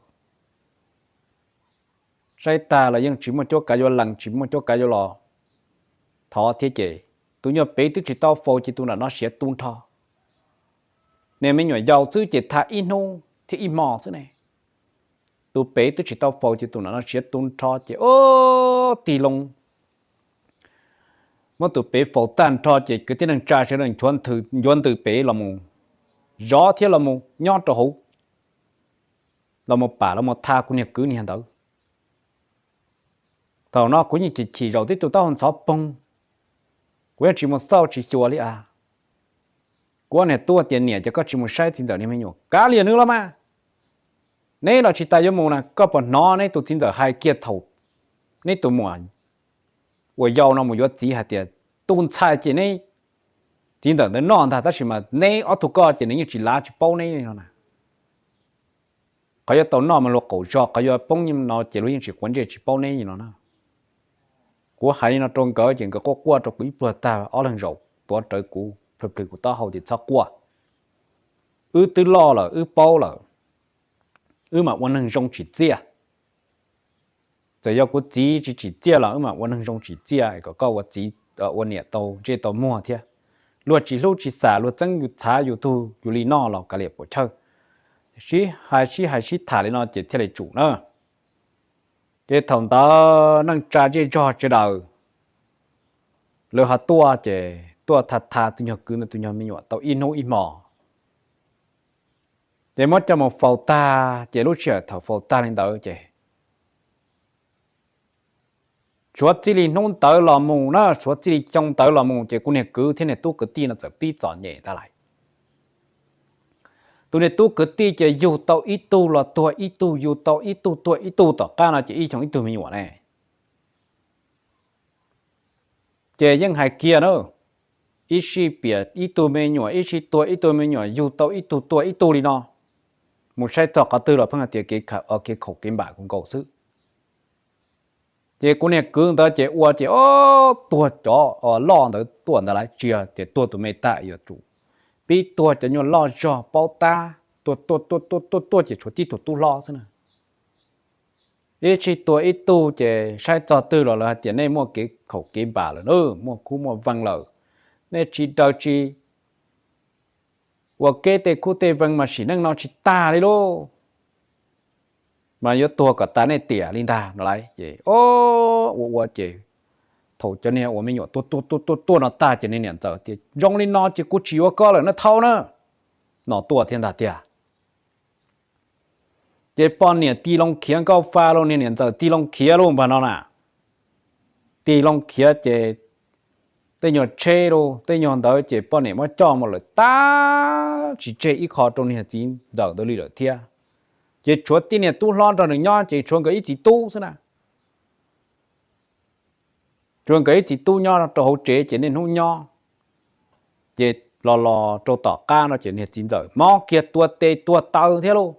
Saib tag los yeej tsis muaj cuab kav yuav lees tsis muaj cuab kav yuav los thov thiab ces tus nyuag pem twb tsis tau faus ces tus nram no siav tu nrho. Niag me nyuam yaus xwb ces tha ib hnub thiab ib hmo xwb ne. Tus pem twb tsis tau faus ces tus nram no siav tu nrho ces ob, tig loo muab tus pem faus tag nrho ces kwv tij neej tsa sawv daws nchuav ntws pem los mus, zov thiab los mus nyob rau hauv, los mus pam los mus tha kuv niag kwv niag ntawd. Thaum no kuv yeej chim chim zaum tib tug taub hau ntxhov poog, kuv yeej tsis mus xauj tsis xyuas li as. Kuv niag tub tias, Niam, ces koj tsis mus saib txiv ntxawm niag me nyuam kav liam nws los mas. Neb los tsis tas yuav mus na, koj puas hnov neb tus txiv ntxawm hais kiag thaum neb tus muam uas yau no mus yuav txiv hais tias, tu ntxhais ces neb txiv ntxawm ntawd noj ntag, tab sis mas neb ob tug koj ces nws yeej tsis lav tsis paub neb li no na. Qhov yuav tau noj mas luag qaum zog, qhov yuav poob no ces luag yeej tsis quav ntsej tsis paub neb li no na. Kuv hais li no rau nkawd ces nkawd quaj quaj rau kuv ib pluag tag, ob leeg zaum tuav rawv kuv plhws plhws kuv taub hau tias txhob quaj. Wb twb loj lawm, wb paub lawm, wb mam ua neeg zoo tsim txiaj. Txawm yog kuv txiv tsis tsim txiaj los wb mam ua neeg zoo tsim txiaj kom koj ua txiv ua niam tau ntsej tau muag thiab. Luag tsis hlub tsis xam, luag txeeb yus txhav yus tug yus li no los kav liam puam chawj. Sib hais sib hais sib tham li no ces thiaj li tsum na. Ces thaum ntawd neej tsa zej zog sawv daws lawv ho tuaj ces tuaj tha tha tus nyuag kwv ntawd tus nyuag me nyuam tau ib hnub ib hmo. Ces muab coj mus faus tag, ces lub sij hawm thaum faus tag li ntawd ces tshuav txij li hnub ntawd los mus na, tshuav txij li xyoo ntawd los mus ces kuv niag kwv thiab niag tub kwv tij no txawm pib txom nyem ntag lais. Tus niag tub kwv tij ces yug tau ib tug los tuag ib tug, yug tau ib tug tuag ib tug, tom qab no ces ib xyoo ib tug me nyuam ne. Ces yeej hais kiag na, ib sij piam ib tug me nyuam, ib sij tuag ib tug me nyuam, yug tau ib tug tuag ib tug li no. Mus saib txog qhov twg los pheej hais tias kev khaum kev npam kuv nkaus xwb. Ces kuv niag kwv ntawd ces ua ces ob tuag cov loj ntawd tuaj ntawd lawv tsis yog tias tuag tus me tag, yuav tsum pib tuag cov nyuag loj zog paub tab, tuag tuag tuag tuag tuag tuag ces tshuav tib tug tub hlob xwb na. Ib sij tuag ib tug ces saib txog twg los lawv hais tias nej muaj kev khaum kev npam lawm na, muaj khub muaj veej lawm, nej tsis daws tsis ua kev tej khub tej veej mas sim neej no tsis tag li lauj, mas yuav tuag kom tas nej tiam li ntag no lawv. Ces ua ua ces thaum cov niag uas me nyuam tuaj tuaj tuaj tuaj no tag ces niag niam ntxawm tias zoo li no ces kuv tsis yuav koj lawm na, thau na, no tuaj thiab ntag tiag. Ces poj niam tig loo khiav nkauj fa lauj, niag niam ntxawm tig loo khiav lauj npag no na. Tig loo khiav ces tej nyuag tsheb lauj, tej nyuag ntawd ces poj niam muab coj mus lawm tag, tsis tseg ib qho rau niag txiv ntxawm ntawd li lawm thiab. Ces tshuav tib niag tub hlob nrog nws nyob ces tshuav nkawd ib txiv tub xwb na. Tshuav nkawd ib txiv tub nyob rau hauv tsev ces niaj hnub nyob. Ces los los rau tom qab no ces niag txiv ntxawm mob kiag, tuag tes tuag taw thiab lauj.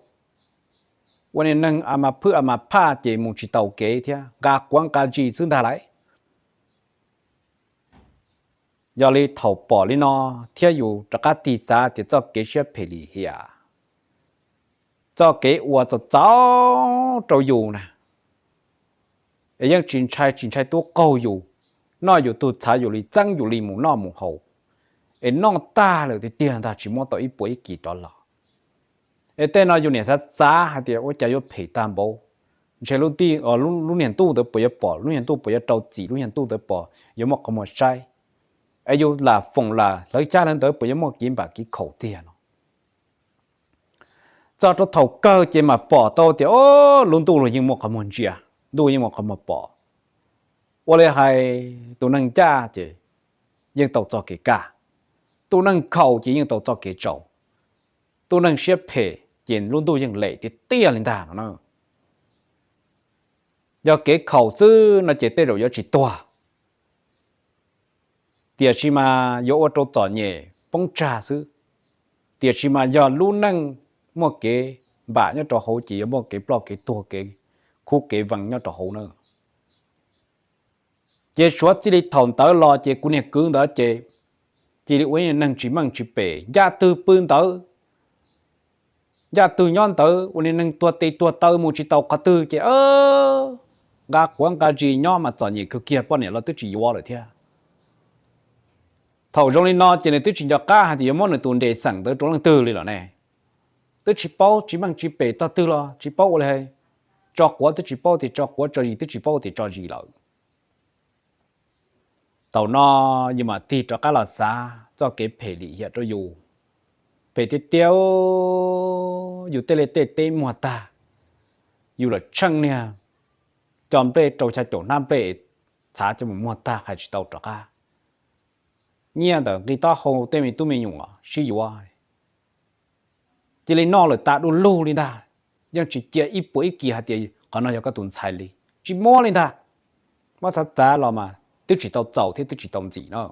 Ua niag neeg a mas phwj a mas phaj ces mus tsis taus kev thiab, nqa quav nqa zis xwb ntag lawm. Yog li thaum pom li no thiab yus rov qab tig xav tias txoj kev siab phem lim hiam, txoj kev uas txaus txaus rau yus na, es yeej tsis ntshai, tsis ntshai tub qaug yus, noj yus tug txhav yus li, txeeb yus li mus noj mus haus, es noj tag lawm tiag tiag ntag tsis muab tau ib puas ib kis rov los. Es tej no yus niam xav xav hais tias ua cas yuav phem tag npaum, ntshe lub niag ntuj ntawd puas yuav pom, lub niag ntuj puas yuav rau txim, lub niag ntuj ntawd puas yuav muaj qhov muag saib, es yus lam foom lam hlawv xyab hlawv ntawv puas yuav muaj kev npam kev khaum tiag no. Txog rau thaum kawg ces mam pom tau tias o, lub ntuj los yeej muaj qhov muag ntsia, ntuj yeej muaj qhov muag pom. Ua li hais tus neeg ncaj ces yeej tau txoj kev kaj, tus neeg khaum ces yeej tau txoj kev tsaus, tus neeg siab phem ces lub ntuj yeej lem tiag tiag li ntag no na. Yog kev khaum xwb no ces tej zaum yuav tsis tuag, tiam sis mas yuav ua rau txom nyem poob tsag xwb. Tiam sis mas yog lub neej muaj kev npam nyob rau hauv ces yuav muaj kev ploj kev tuag, kev khub kev vees nyob rau hauv na. Ces suav txij li thaum ntawd los ces kuv niag kwv ntawd ces cia li ua ib neeg tsis meej tsis pem, ncaj twg pw ntawd, ncaj twg nyob ntawd, ua niag neeg tuag tes tuag taw mus tsis tau qhov twg ces nqa quav nqa zis nyob mas txom nyem kawg kiag, poj niam los twb tsis yuav lawm thiab. Thaum zoo li no ces nws twb tsis nco qab hais tias yuav muab nws tus nres xeem ntawd rau leej twg li lawm ne. Twb tsis paub tsis meej tsis pem tog twg los tsis paub ua li, tso quav twb tsis paub tias tso quav, tso zis twb tsis paub tias tso zis lawm. Thaum no yus mam tig rov qab los xav txoj kev phem lim hiam rau yus. Phem tiag tiag, yus tej liaj tej teb muag tag, yus los tsheej niag cov nplej rau xya caum hnab nplej, txhav coj mus muag tag hais tsis tau rov qab. Nyiaj ntawm nqi taub hau tej me tub me nyuam sib yuav, cia li noj lawm tas du lug li ntag. Yeej tsis cia ib puas ib kis hais tias qhov no yog koj tus ntxhais li, tsis muab li ntag. Muab xav xav los mas twb tsis tau txaus thiab twb tsis tau ntxim no.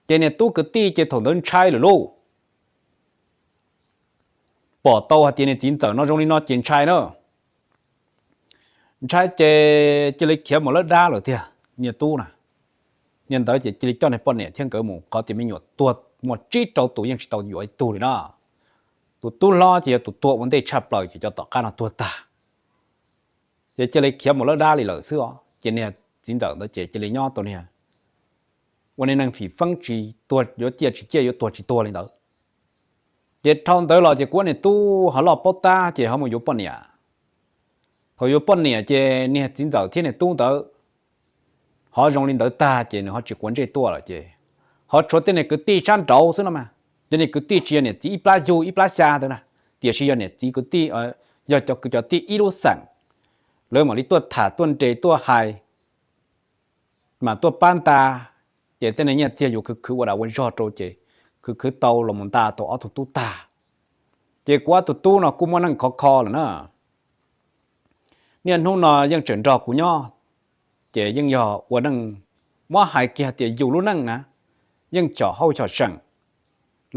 Ces niag tub kwv tij ces thaum ntawd ntshai lawm lauj. Pom tau hais tias niag txiv ntxawm no zoo li no ces ntshai na. Ntshai ces cia li khiav mus lawb dab lawm tiag. niag tub na, niag ntawd ces cia li coj niag poj niam thiab nkawd mus qhov tias me nyuam tuag muaj tsib rau tus yeej tsis tau yuav ib tug li na. Tus tub hlob ces yog tus tuag ua ntej tshaj plaws ces cov tom qab no tuag tag, ces cia li khiav mus lawb dab li lawm xwb os. Ces niag txiv ntxawm ntawd ces cia li nyob tau niag ua niag neeg fim feeb tsis tuag yuav ciaj tsis ciaj yuav tuag tsis tuag li ntawd. Ces dhau ntawd los ces kuv niag tub ho loj paub tab ces ho mus yuav poj niam. Thaum yuav poj niam ces niag txiv ntxawm thiab niag tub ntawd ho zoo li ntawd tag ces nws ho tsis quav ntsej tuaj lawm ces ho tshuav tej niag kwv tij sab nraud xwb no mas. Cov niag kwv tij tsis yog niam txiv ib plab yug ib plab xya ntawd na, tiam sis yog niam txiv kwv tij, yog cov kwv cov tij ib lub xeem, lawv mam li tuaj tham tuaj nres tuaj hais, mas tuaj pab nta, ces tej niag nyiaj txiag yuav khwv khwv ua dag ua zog rau ces khwv khwv tau los mus nta tau ob tug tub tag. Ces kuv ob tug tub no kuj muaj neej khov kho lawm na. Niaj hnub no yeej tseem nrog kuv nyob, ces yeej yog ua neej, muab hais kiag tias yus lub neej na, yeej chom hauj chom seem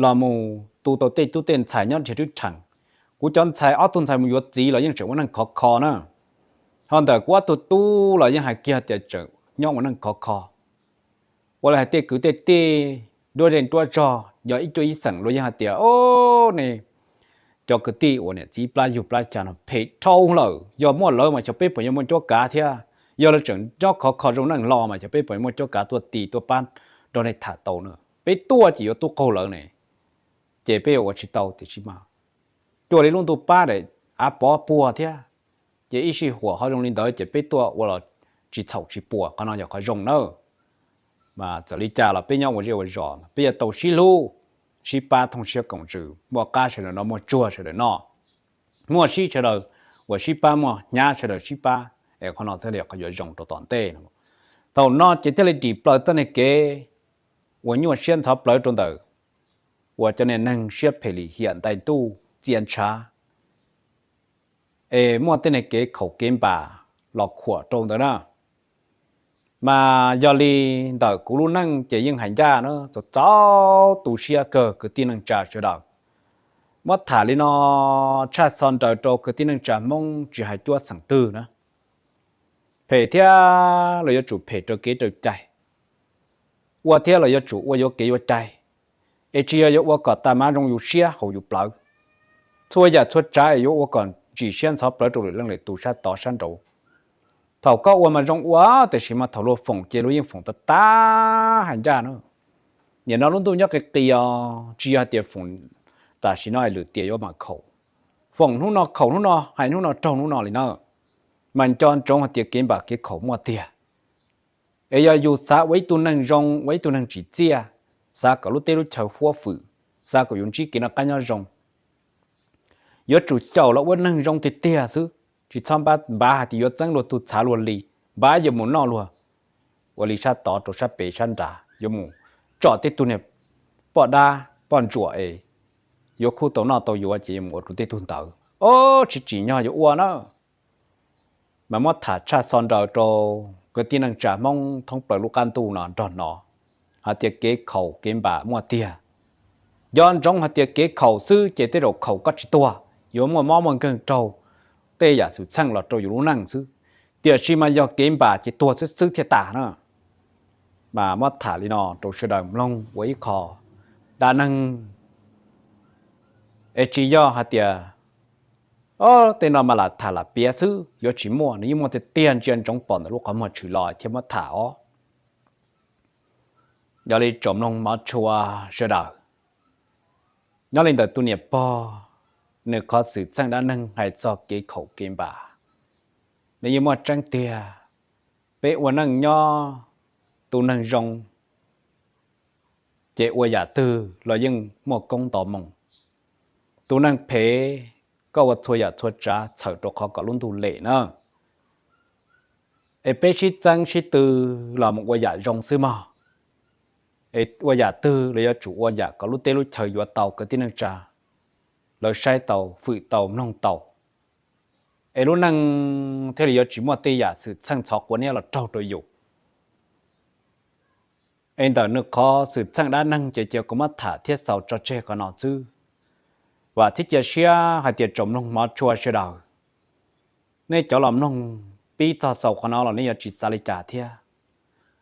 los mus tu tau tej tub tej ntxhais nyob nrhiav rwb rhees. Kuv cov ntxhais ob tug ntxhais mus yuav txiv los yeej tseem ua neej khov kho na. Ho ntawm kuv ob tug tub los yeej hais kiag tias tseem nyob ua neej khov kho. Ua li hais tej kwv tej tij, duab zej duab zog, yog ib cuab ib xeem luag yeej hais tias, o, ne, cov kwv tij uas niam txiv plab yug plab xya no phem dhau lawm, yog muaj lawv mas xyov peb puas yuav muaj cuab kav thiab. Yog lawv tseem nyob khov kho zoo neej hlo mas xyov peb puas yuav muaj cuab kav tuaj ti tuaj pab nrog nej tham tau na. Peb tuaj ces yuav tub qaug lawv ne, ces peb yuav ua tsis tau tiam sis mas cuag li lub ntuj pab daim av pov puag thiab. Ces ib sij huam ho zoo li ntawd ces peb tuaj ua los tsis txhaum tsis puas, qhov no yog qhov zoo nawb. Mas txawm li cas los peb nyob ua zej ua zos peb yuav tau sib hlub, sib pab thooj siab koom ntsws, muaj qab sawv daws noj, muaj tsuag sawv daws noj, muaj sib sawv daws uas sib pab, muaj hnyav sawv daws sib pab, es qhov no thiaj li qhov yuav zoo rau tom ntej. Thaum no ces thiaj li dim plaws txoj niag kev uas nyuaj siab ntxhov plawv rau ntawm uas cov niag neeg siab phem lim hiam ntais ntuj txia ntshav, es muaj tej niag kev khaum kev npam los khuam rau ntawd na. Mas yog li ntawm kuv lub neej ces yeej hais ncaj na, txaus txaus tu siab kawg kwv tij neej tsa sawv daws. Muab tham li no tshaj txho nraws rau kwv tij neej tsa Hmoob tsis hais cuab xeem twg na, phem thiab los yuav tsum phem raws kev raws cai, ua thiab los yuav tsum ua yuav kev yuav cai, es tsis yog yuav ua kom tag mab zoo yus siab haum yus plawv. Txhua yam txhua tsav es yuav ua kom ntsim siab ntxhov plawv rau lwm leej lwm tus sab tod sab nraud. Thaum koj ua mas zoo ua, tiam sis mas thaum luag foom ces luag yeej foom tag tag hais ncaj na. Nim no lub ntuj nyob qis qis os, tsis yog hais tias foom tam sim no es lwm tiam yuav mam khaum. Foom hnub no khaum hnub no, hais hnub no raug hnub no li na. Mas nco ntsoov hais tias kev npam kev khaum muaj tiag. Es yog yus xav ua ib tug neeg zoo, ua ib tug neeg tsim txiaj, xav kom lub teb lub chaw huab hwm, xav kom yus ntsib kev noj qab nyob zoo, yuav tsum xyaum los ua neeg zoo tiag tiag xwb. Tsis txhob npab npab hais tias yuav txeeb luag tug txhav luag li, npab yuav mus noj luag ua li sab tod rau sab pem sab nrad, yuav mus tsom tej tug niag poj dab poj ntsuam es yuav khuj tau noj tau yuav ces yuav mus ua rau tej tug ntawd, o, tsis tsim nyog yuav ua na. Mas muab tham tshaj txho nraws rau kwv tij neej tsa Hmoob thoob plaws lub qab ntuj no nrog hnov hais tias kev khaum kev npam muaj tiag. Nco ntsoov hais tias kev khaum xwb ces tej zaum khaum koj tsis tuag, yuav muaj mob muaj nkeeg raug tej yam xwm txheej los rau yus lub neej xwb, tiam sis mas yog kev npam ces tuag xwb xwb thiaj tas na. Mas muab tham li no rau sawv daws mloog ua ib qho dab neeg, es tsis yog hais tias, o, tej no mas lam tham lam piav xwb, yuav tsis muaj, nws yeej muaj tiag tiag, ntsia ntsoov pom ntawm lub qhov muag tshwm los thiaj muab tham os. Yog li tsoom mloog hmov tshua sawv daws, nyob li ntawm tus niam pog, nws qhov xwm txheej dab neeg hais txog kev khaum kev npam, nws yeej muaj tseeb tiag. Peb ua neej nyob, tus neeg zoo ces ua yam twg los yeej muaj koob nto moo. Tus neeg phem, koj ua txhua yam txhua tsav txhawm rau qhov kom lub ntuj lem na. Es peb sib txeeb sib tw los mus ua yam zoo xwb mog. Es ua yam twg los yuav tsum ua yam kom lub teb lub chaw yuav tau, kwv tij neej tsa lawv saib tau, hwm tau, mloog tau, es lub neej thiaj li yuav tsis muaj tej yam xwm txheej ntxhov quav niab los raug rau yus. Es ntawm nws qhov xwm txheej dab neeg ces cia kuv muab tham thiab xaus tso tseg qhov no xwb. Vam thiab cia siab hais tias tsoom mloog hmov tshua sawv daws, nej cov los mloog pib txog xaus qhov no los nej yuav tsis xav li cas thiab.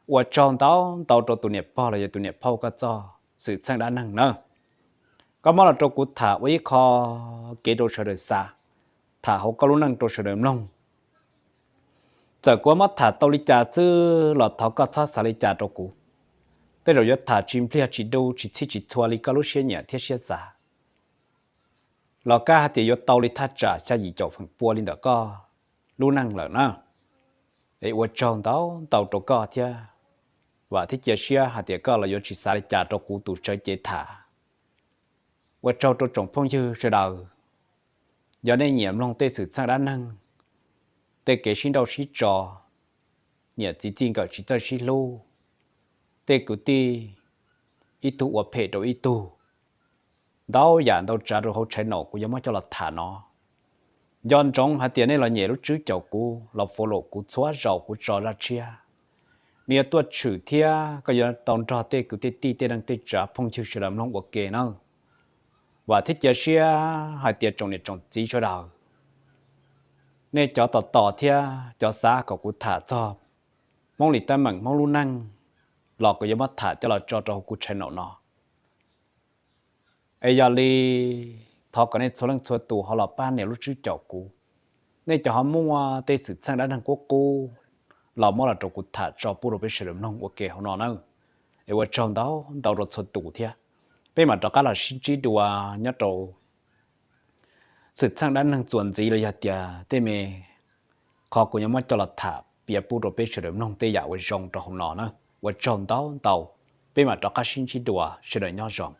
Ua tsaug ntau ntau rau tus niam pog los yog tus niam phauj koj txoj xwm txheej dab neeg nawb. Koj muab los rau kuv tham ua ib qho kev rau sawv daws xav, tham hauv koj lub neej rau sawv daws mloog. Txawm kuv muab tham tau li cas xwb los thov koj txhob xav li cas rau kuv. Tej zaum yuav tham tsis npliag tsis du tsis txhij tsis txhua li koj lub siab nyiam thiab siab xav los kab hais tias yuav tau li thaj tsam xya yim caum feem pua li ntawm koj lub neej lawm na. Es ua tsaug ntau ntau rau koj thiab. Vam thiab cia siab hais tias koj los yuav tsis xav li cas rau kuv tus tsawv cev tham. Ua tsaug rau tsoom phooj ywg sawv daws. Yog nej nyiam mloog tej xwm txheej dab neeg, tej kev sib nrauj sib tso, niam txiv txij nkawm tsis txawj sib hlub, tej kwv tij ib tug ua phem rau ib tug, ntau yam ntau tsav rau hauv channel kuv yuav muab coj los tham no. Nco ntsoov hais tias nej los nyem lub tswb caum kuv los follow kuv txhua zaus kuv tso zaj tshiab, nws yuav tuaj tshwm thiab koj yuav tau nrog tej kwv tej tij tej neej tej tsav phooj ywg sawv daws mloog ua ke nawb. Vam thiab cia siab hais tias tsoom niam tsoom txiv sawv daws, nej cov tos tos thiab cov xav kom kuv tham txog Hmoob li teeb meem Hmoob lub neej los kuv yuav muab tham coj los tso rau hauv kuv channel no. Es yog li thov kom nej txhua leej txhua tus ho los pab nias lub tswb caum kuv. Nej cov ho muaj tej xwm txheej dab neeg qub qub los muab los rau kuv tham tso pub rau peb sawv daws mloog ua ke hauv no nawb. Es ua tsaug ntau ntau rau txhua tus thiab. Peb mam rov qab los sib ntsib dua nyob rau xwm txheej dab neeg txuas ntxiv los yog tias tej me qhov kuv yuav muab coj los tham piav pub rau peb sawv daws mloog tej yam uas zoo rau hauv no na. Ua tsaug ntau ntau, peb mam rov qab sib ntsib dua, sawv daws nyob zoo.